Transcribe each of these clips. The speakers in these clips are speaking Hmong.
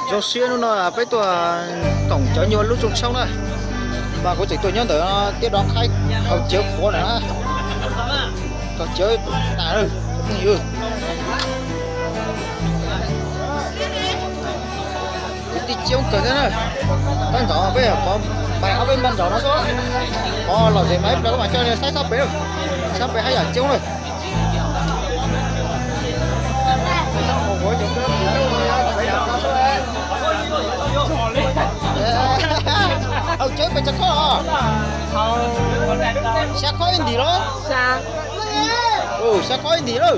Zoo siab hnub no peb tuaj koom cov nyuag lub rooj tshoob na, mas kuv tseem tuaj nyob ntawm tiaj dov qhaib kaus cawv qhuav na, kaus cawv tas lawm. Kwv tij coob kawg thiab na. Tab ntawd peb pais ob peb npaj ntawm no xwb, qhov lom zem mas ib pliag kuv mam coj nej saib sab pem, sab pem haj yam coob lawm. Hauv cawv pes tsawg khob os? Xya khob ib ntim los? Xya khob ib ntim lawm.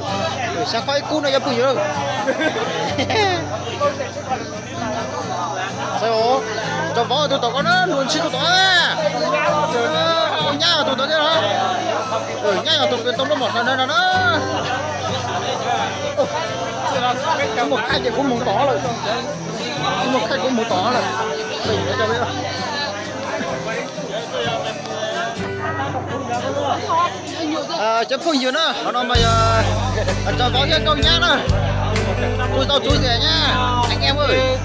Xya khob ib kub no cov phooj ywg. Saib os, Tso Vauv tus tom ko na, nws ntsib tus tom, nyab tus tom thiab os. Nyab yog tus tau lub mom hlawv na no na. Kuv mus khaij ces kuv mus tom lawm. Kuv mus khaij kuv mus tom lawm. Cov phooj ywg na, qhov no mas yog Tso Vauv thiab Nkauj Nyab na. Tus tau txuv xim nyab, anh em ơi.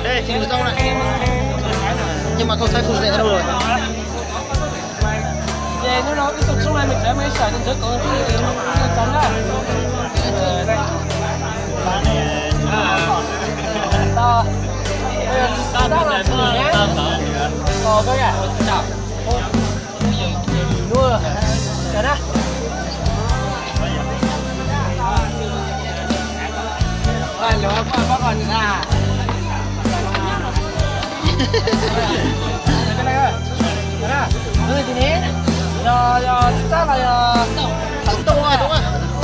Ê, tus tau na. Nhưng mà không thấy phù dệ đâu rồi. Về nó nói cái tập trung này mình sẽ mới xài trên dưới còn cái gì thì nó cũng là trắng đó. Tao tao là gì nhé. Còn có cả nuôi cả đó. Rồi lửa qua có còn gì nè. Cái này ơi. Đó. Người thì nè. Yo yo chắc là yo. Thành tụ à.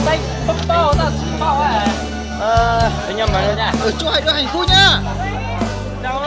Xanh bắp bao ta chỉ bao à. Ờ, anh em mà nha. Ờ, chúc hai đứa hạnh phúc nhá. Chào.